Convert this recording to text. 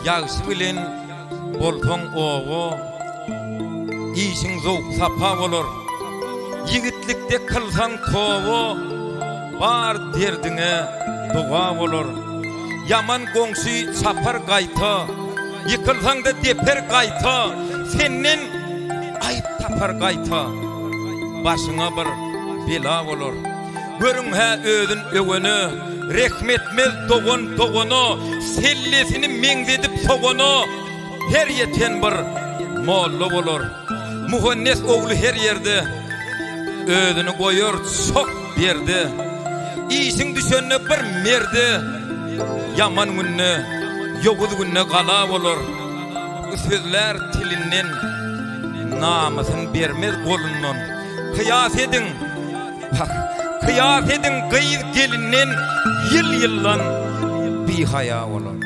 Ýagşy bilen bolsaň oba, Işiň zowk-sapa bolar. Ýigitlikde kylsaň toba, Bar derdiňe doga bolar. Ýaman goňşy çapar gaýta, Ýykylsaň-da deper gaýta, Senden aýyp tapar gaýta, Başyňa bir bela bolar. Görüň-hä özün öwene, Rehm etmez dogan dogana, Sellesini meňzedip sogana, Her ýeten bir molla bolar. Muhannes ogly her ýerde, Özüni goýar çok derde. Işiň düşende bir merde, Ýaman günde, ýowuz günde gala bolar. Bu sözlär tilinden, Namysyn bermez golundan. Kyýas ediň, pah, kyýas ediň gyz gelinden Ýyl-ýyldan bihaýa bolar.